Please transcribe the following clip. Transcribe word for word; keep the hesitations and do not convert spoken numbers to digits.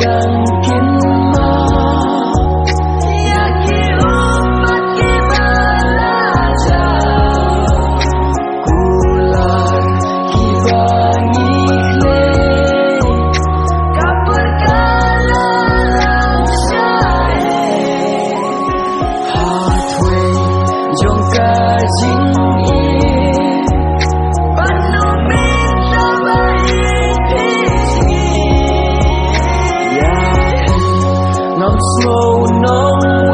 Kin ma ïa ki ummat ki ba la jaw, kular ki ba ngi khlei, ka por ka la lang shai. Hathawei jong ka jingim, pynmih taba ïeit ïa ngi. Ïa phi ngam sngew nong